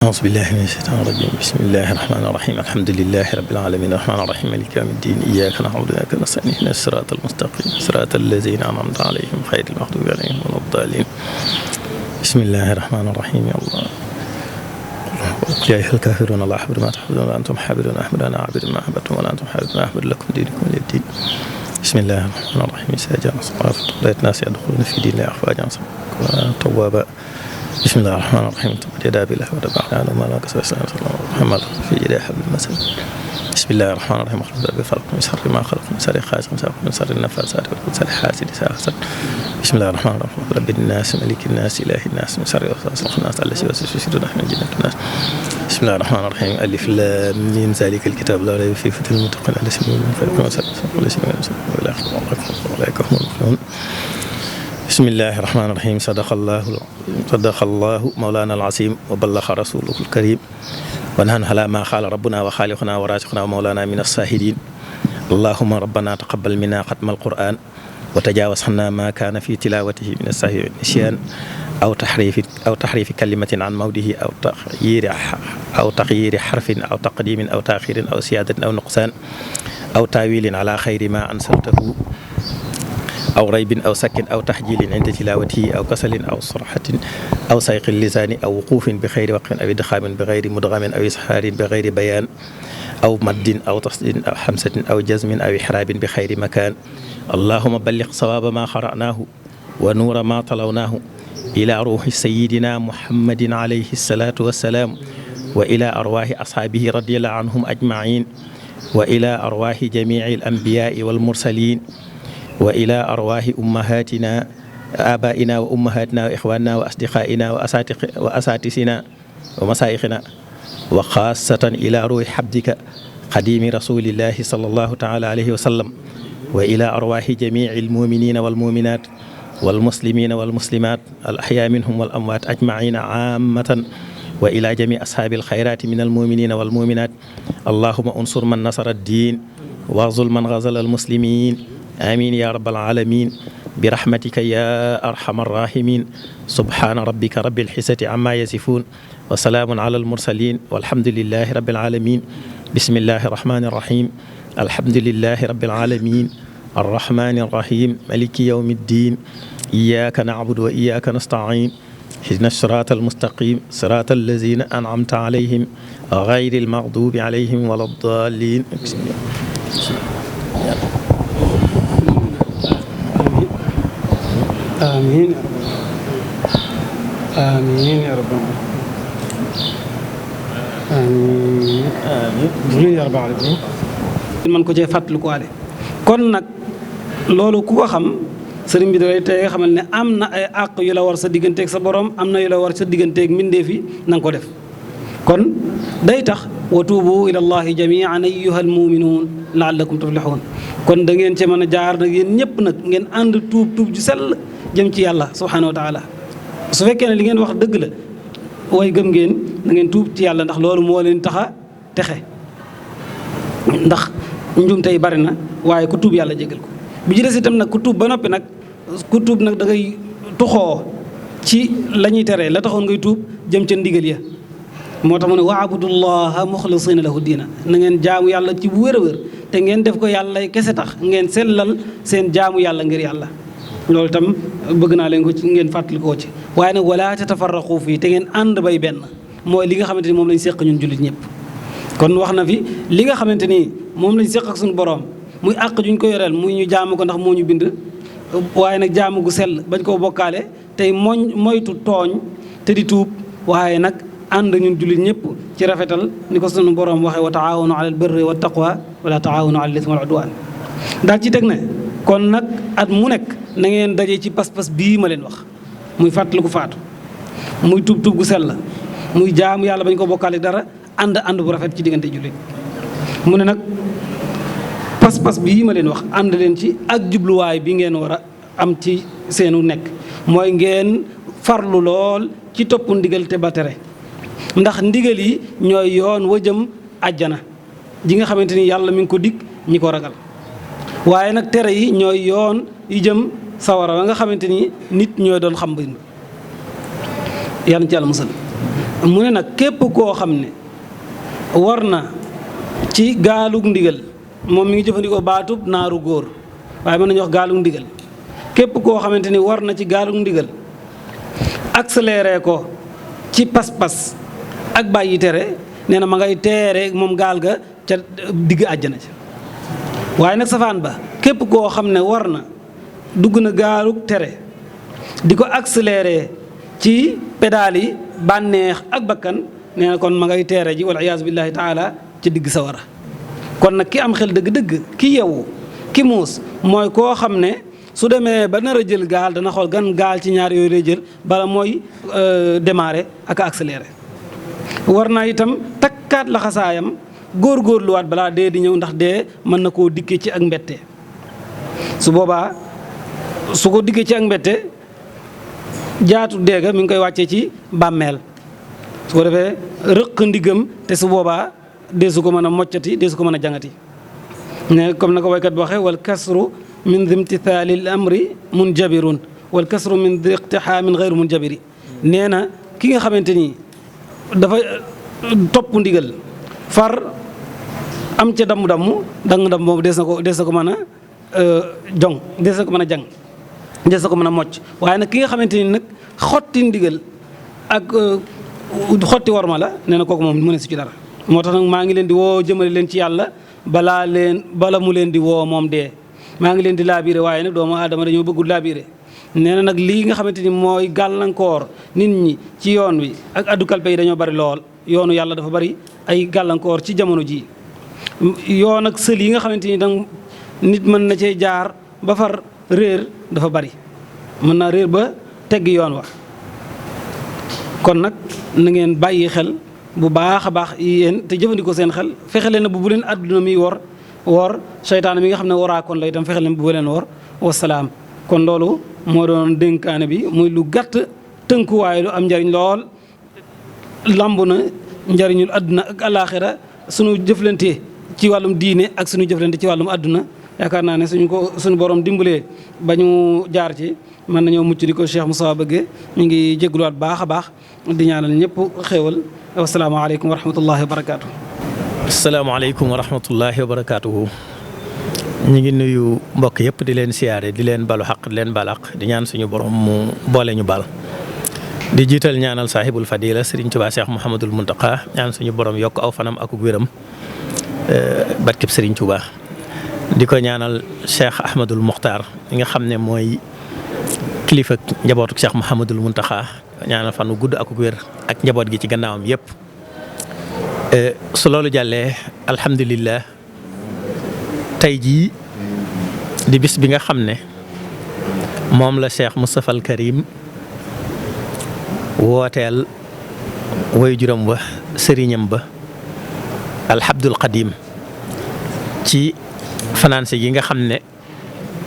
أعوذ بالله من الشيطان الرجيم بسم الله الرحمن الرحيم الحمد لله رب العالمين الرحمن الرحيم مالك يوم الدين إياك نعبد وإياك نستعين اهدنا الصراط المستقيم صراط الذين أنعمت عليهم غير المغضوب عليهم ولا الضالين بسم الله الرحمن الرحيم يا الله يا أيها الكافرون لا أعبد ما تعبدون ولا أنتم عابدون أنا أعبد ما عبدتم ولا أنتم عابدون ما أعبد لكم دينكم ولي الدين بسم الله الرحمن الرحيم إذا جاء نصر الله فتح الناس يدخلون في دين الله أفواجا توابا بسم الله الرحمن الرحيم تبت يدا بالله ودبعنا على ما لا كسر السلام صلى الله عليه وسلم في يدي حبل المسد بسم الله الرحمن الرحيم اخلص بالفرق من شر ما خلق من شر خاسق من شر النفاثات من شر حاسد إذا حسد بسم الله الرحمن الرحيم رب الناس ملك الناس إله الناس من شر وسواس الناس الذي يوسوس في صدور من جنة الناس بسم الله الرحمن الرحيم ألف لام ميم ذلك الكتاب لا ريب فيه هدى للمتقين الذين يؤمنون بالغيب ويقيمون بسم الله الرحمن الرحيم صدق الله مولانا العظيم وبلغ رسوله الكريم ونحن على ما قال ربنا وخالقنا ورازقنا ومولانا من الشاهدين اللهم ربنا تقبل منا ختم القرآن وتجاوز عنا ما كان في تلاوته من السهو والنسيان أو تحريف كلمة عن موضعه أو تغيير حرف أو تقديم أو تأخير أو زيادة أو نقصان أو تأويل على خير ما أنزلته أو ريب أو سك أو تحجيل عند تلاوته أو كسل أو صرحة أو سيق اللسان أو وقوف بغير وقف أو إدغام بغير مدغم أو إسحار بغير بيان أو مد أو تصديد أو حمسة أو جزم أو إحراب بخير مكان اللهم بلغ صواب ما قرأناه ونور ما تلوناه إلى روح سيدنا محمد عليه الصلاة والسلام وإلى أرواح أصحابه رضي الله عنهم أجمعين وإلى أرواح جميع الأنبياء والمرسلين وإلى أرواح أمهاتنا آبائنا وأمهاتنا وإخواننا وأصدقائنا وأساتذتنا ومشايخنا وخاصة إلى روح عبدك قديم رسول الله صلى الله تعالى عليه وسلم وإلى أرواح جميع المؤمنين والمؤمنات والمسلمين والمسلمات الأحياء منهم والأموات أجمعين عامة وإلى جميع أصحاب الخيرات من المؤمنين والمؤمنات اللهم انصر من نصر الدين واغزل من غزل المسلمين آمين يا رب العالمين برحمتك يا أرحم الراحمين سبحان ربك رب العزة عما يصفون وسلام على المرسلين والحمد لله رب العالمين بسم الله الرحمن الرحيم الحمد لله رب العالمين الرحمن الرحيم مالك يوم الدين إياك نعبد وإياك نستعين اهدنا الصراط المستقيم صراط الذين أنعمت عليهم غير المغضوب عليهم ولا الضالين آمين آمين يا رب آمين آمين يا رب العالمين man ko cee fàttaliku waale kon nag loolu ku ko xam sëriñ bi dalay tey nga xamal ne am na ay àq yu la war sa digganteeg sa borom am na yu la war sa digganteeg mbindeef yi na nga ko def kon day tax wa tuubu ila allahi jamian ayyuha almuminuun laallakum tuflixuun kon da ngeen ci mën a jaar nag yéen ñëpp nag ngeen ànd tuub ju sell jëm ci yàlla subhaanahu wa taala su fekkee ne li ngeen wax dëgg la way gëm ngeen na ngeen tuub ci yàlla ndax loolu moo leen tax a texe ndax njum tey bari na waaye ku tuub yàlla jégal ko bi ci des itam nag ku tuub ba noppi nag ku tuub nag da ngay tuxoo ci la ñuy tere la taxoon ngay tuub jëm ca ndigal ya moo tax mu ne wa abudullaha muxlisina lahu diina na ngeen jaamu yàlla ci bu wér a wér te ngeen def ko yàlla kese tax ngeen sellal seen jaamu yàlla ngir yàlla loolu itam bëgg naa leen ko ci ngeen fàttali koo ci waaye nag wala tatafarraqu fii te ngeen ànd bay benn mooy li nga xamante ni moom lañ séq ñun jullit ñëpp kon wax na fi li nga xamante ni moom lañ séq ak suñu borom muy àq juñ ko yoreel muy ñu jaamu ko ndax moo ñu bind waaye nag jaamu gu sell bañ koo bokkaale tey moytu tooñ te di tuub waaye nag ànd ñun jullit ñëpp ci rafetal ni ko suñu borom waxee wa taawanu ala al birri wa taqwa wala taawanu ala al ithmi wal udwan daal ci teg ne kon nag at mu nekk na ngeen daje ci pas-pas bii ma leen wax muy fàttaliku faatu muy tuub gu sell muy jaamu yàlla bañ ko bokkaale dara ànd bu rafet ci diggante jullit mu ne nag pas-pas bii ma leen wax ànd leen ci ak jubluwaay bi ngeen war a am ci seenu nekk mooy ngeen farlu lool ci topp ndigal te ba tere ndax ndigal yi ñooy yoon wa jëm àjjana ji nga xamante ni yàlla mi ngi ko dig ñi ko ragal waaye nag tere yi ñooy yoon yi jëm sawara wa nga xamante ni nit ñooy doon xam ba yàlla ci yàlla musal mu ne nag képp koo xam ne war na ci gaalug ndigal moom mi ngi jëfandikoo baatub naaru góor waaye mën nañu wax gaalug ndigal képp koo xamante ni war na ci gaalug ndigal accéléré ko ci pas-pas ak bàyyi tere nee na ma ngay teere moom gaal ga ca digg àjjana ca waaye nag safaan ba képp koo xam ne war na dugg na gaalug tere di ko accéléré ci pédale yi bànneex ak bakkan nee na kon ma ngay teere ji wala iyaazu billahi taala ci digg sawara kon nag ki am xel dëgg-dëgg ki yewu ki muus mooy koo xam ne su demee ba nar a jël gaal dana xool gan gaal ci ñaar yooyu lay jël bala mooy démarrer ak accéléré war naa itam takkaat laxasaayam góorgóorluwaat balaa dee di ñëw ndax dee mën na koo dikkee ci ak mbette su boobaa su ko dikkee ci ak mbette jaatu deega mi ngi koy wàccee ci bàmmeel su ko defee rëq ndigam te su boobaa dee su ko mën a moccati dee su ko mën a jangati ne comme na ko waykat bi waxee wal kasru min dimtithaalil amri munjabirun wal kasru min iqtihaamin gayru munjabiri nee na ki nga xamante ni dafa topp ndigal far am ca damm-damm dang-damm boobu des na ko mën a jong des na ko mën a jang des na ko mën a mocc waaye nag ki nga xamante ni nag xotti ndigal ak xotti worma la nee na kooku moom mu ne si ci dara moo tax nag maa ngi leen di woo jëmale leen ci yàlla bala mu leen di woo moom dee maa ngi leen di laabiire waaye nag doomu aadama dañoo bëggul laabiire nee na nag lii nga xamante ni mooy gàllankoor nit ñi ci yoon wi ak addu kalpe yi dañoo bari lool yoonu yàlla dafa bari ay gàllankoor ci jamono ji yoon ak sël yi nga xamante ni dang nit mën na cee jaar ba far réer dafa bari mën naa réer ba tegg yoon wa kon nag na ngeen bàyyi xel bu baax a baax yéen te jëfandikoo seen xel fexe leen bu leen àdduna mi wor seytaane mi nga xam ne waraakoon la itam fexe leen bu leen wor wasalaam kon loolu moo doon dénkaane bi muy lu gàtt tënkuwaay lu am njariñ lool lamb na njariñul àdduna ak alaaxira suñu jëflante ci wàllum diine ak suñu jëflante ci wàllum àdduna yaakaar naa ne suñu borom dimbalee ba ñu jaar ci mën nañoo mucc di ko Cheikh Moussa bëggee ñu ngi jégaluwaat baax a baax di ñaanal ñëpp xéewal wasalaamaaleykum wa rahmatullahi wa barakaatu. asalaamaaleykum wa rahmatullahi wa barakaatuhu. ñu ngi nuyu mbokk yëpp di leen siyaare di leen balu xaq di leen balaq di ñaan suñu borom mu boole ñu bal di jiital ñaanal saahibul fadila Serigne Touba Cheikh Mouhamadul Muntaqa ñaan suñu borom yokk aw fanam ak wéram barkeb Serigne Touba. di ko ñaanal Cheikh Ahmadul Muxtaar mi nga xam ne mooy kilifa njabootu Cheikh Mouhamadul Muntaqa ñaanal fan wu gudd ak wér ak njaboot gi ci gannaawam yëpp. su loolu jàllee alhamdulillah tey jii di bis bi nga xam ne moom la Cheikh Moustapha al Karim wooteel woy juróom ba sëriñam ba alhabdul qadim ci financé gi nga xam ne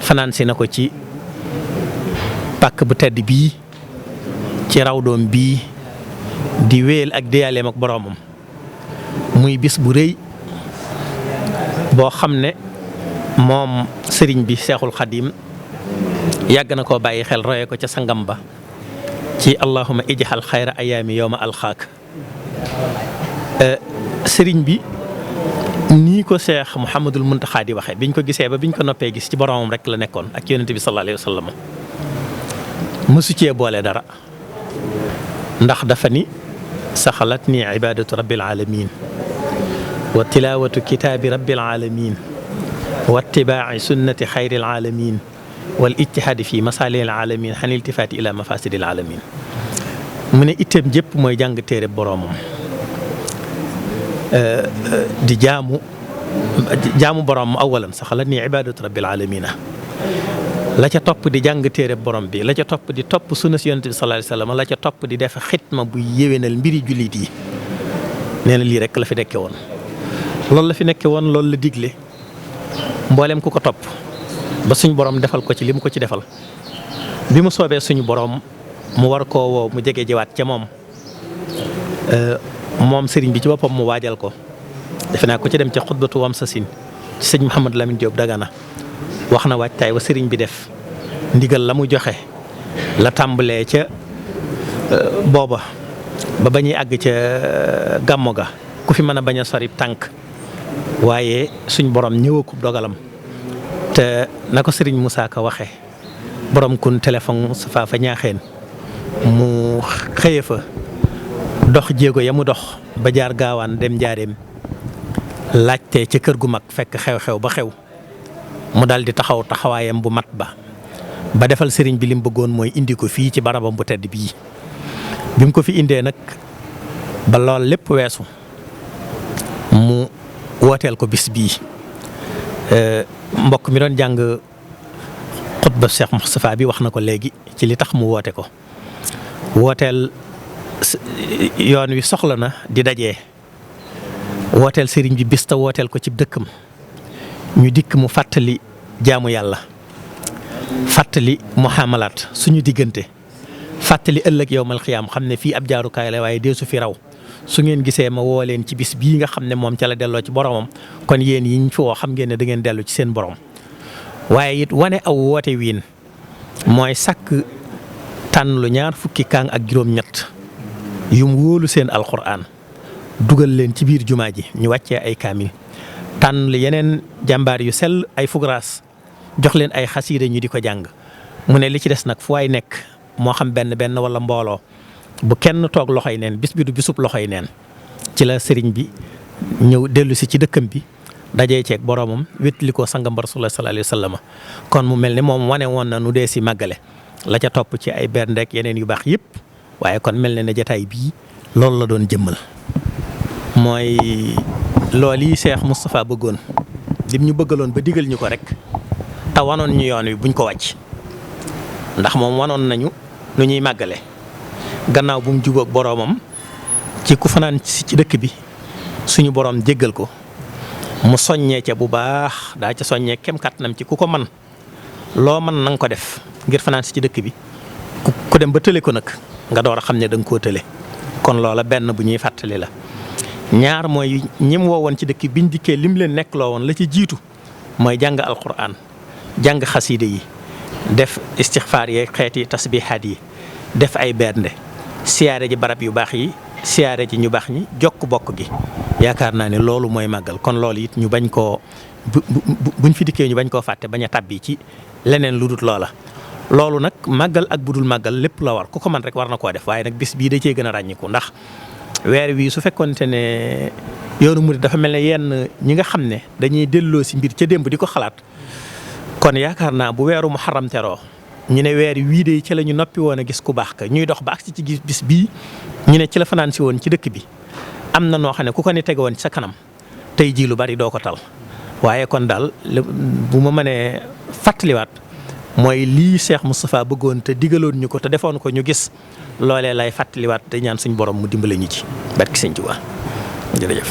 financé na ko ci pàkk bu tedd bii ci rawdoom bii di wéyal ak déyaleem ak boroomam muy bis bu rëy boo xam ne moom sëriñ bi Seexul Xadim yàgg na koo bàyyi xel roye ko ca sangam ba ci allahumma ijxal xayra ayaami yowma alxaak sëriñ bi nii ko Cheikh Mouhamadul Muntaxa di waxee biñ ko gisee ba biñ ko noppee gis ci boromam rek la nekkoon ak yonent bi sallallahu alayhi wa sallam mësu cee boole dara ndax dafa ni saxalat ni ibadatu rabbil alamin wa tilawatu kitaabi rabbil alamin wa itibaaci sunnati xayril alamin wal ijtihaadi fi masaalihil alamin xan iltifaati ila mafasidil alamin mu ne itteem jëpp mooy jàng téere boromam di jaamu borom awalan saxalat ni ibadatu rabbil alamina la ca topp di jàng téere borom bi la ca topp di topp sunna si yonent bi sallallahu alayhi wasallam la ca topp di def xitma bu yéwénal mbiri jullit yi nee na lii rek la fi nekke woon loolu la fi nekke woon loolu la digle mboolem ku ko topp ba suñu borom defal ko ci li mu ko ci defal bi mu soobee suñu borom mu war koo woo mu jege jiwaat ca moom moom sëriñ bi ci boppam mu waajal ko defe naa ko ci dem ca xutbatu wam sa sin ci sëñ Mouhamadou Lamine Diop Dagana wax na waajtaay wa sëriñ bi def ndigal la mu joxe la tàmbalee ca booba ba ñuy àgg ca gàmmo ga ku fi mën a bañ a sori tànk waaye suñ borom ñëwakub dogalam te na ko sëriñ Moussa Ka waxe borom kun téléphone sa fa ñaaxeen mu xëye fa dox jéego ya mu dox ba jaar gaawaan dem njaareem laajte ca kër gu mag fekk xew-xew ba xew mu dal di taxaw taxawaayam bu mat ba defal sëriñ bi li mu bëggoon mooy indi ko fii ci barabam bu tedd bii bi mu ko fi indee nag ba lool lépp weesu mu wooteel ko bis bii mbokk mi doon jàng xutba Cheikh Moustapha bi wax na ko léegi ci li tax mu woote ko wooteel yoon wi soxla na di dajee wooteel sëriñ bi bis ta wooteel ko ci dëkkam ñu dikk mu fàttali jaamu yàlla fàttali muhamalaat suñu diggante fàttali ëllëg yowmal xiyaam xam ne fii ab jaarukaay la waaye deesu fi raw su ngeen gisee ma woo leen ci bis bii nga xam ne moom ca la delloo ci boromam kon yéen yiñ fi woo xam ngeen ne da ngeen dellu ci seen borom waaye it wane aw woote wiin mooy sàkk tànn lu 20 kaang ak juróom-ñett yum wóolu seen alxuraan dugal leen ci biir jumaa ji ñu wàccee ay kaamil tànn lu yeneen jàmbaar yu sell ay fugraas jox leen ay xasiida ñu di ko jàng mu ne li ci des nag fu waay nekk moo xam benn wala mbooloo bu kenn toog loxoy neen bis bi du bisub loxoy neen ci la sëriñ bi ñëw dellu si ci dëkkam bi dajee ceeg boromam wétli ko sangam Rasulullah sallallahu alayhi wa sallam kon mu mel ni moom wane woon na nu dee si màggale la ca topp ci ay berndeek yeneen yu baax yëpp waaye kon mel na ne jataay bii loolu la doon jëmmal mooy loolu yi Cheikh Moustapha bëggoon lim ñu bëggaloon ba digal ñu ko rek te wanoon ñu yoon wi buñ ko wàcc ndax moom wanoon nañu nu ñuy màggale gannaaw bu mu jubóog boroomam ci ku fanaan si ci dëkk bi suñu boroom jéggal ko mu soññee ca bu baax daa ca soññee kem kàttanam ci ku ko man loo mën na nga ko def ngir fanaan si ci dëkk bi ku dem ba tële ko nag nga door a xam ne da nga koo tële kon loola benn bu ñuy fàttali la ñaar mooy ñim woowoon ci dëkk biñ dikkee lim leen nekk loo woon la ci jiitu mooy jàng alquran jàng xasiide yi def istixfaar yi xeeti tasbihaat yi def ay bernde siyaare ji barab yu baax yi siyaare ji ñu baax ñi jokk bokk gi yaakaar naa ne loolu mooy màggal kon loolu it ñu bañ koo buñ fi dikkee ñu bañ koo fàtte bañ a tàbbi ci leneen lu dul loola. loolu nag màggal ak budul màggal lépp la war ku ko man rek war na koo def waaye nag bis bii da cee gën a ràññiku ndax weer wi su fekkonte ne yoonu murid dafa mel ne yenn ñi nga xam ne dañuy delloo si mbir ca démb di ko xalaat kon yaakaar naa bu weeru muharram teroo ñu ne weer wii de ci la ñu noppi woon a gis ku baax ka ñuy dox ba agsi ci gis bis bii ñu ne ci la fanaan si woon ci dëkk bi am na noo xam ne ku ko ne tege woon ci sa kanam tey jii lu bari doo ko tal waaye kon daal bu ma mënee fàttaliwaat mooy lii Cheikh Moustapha bëggoon te digaloon ñu ko te defoon ko ñu gis loolee lay fàttaliwaat te ñaan suñu borom mu dimbale ñu ci barki Sëñ Tuubaa jërëjëf.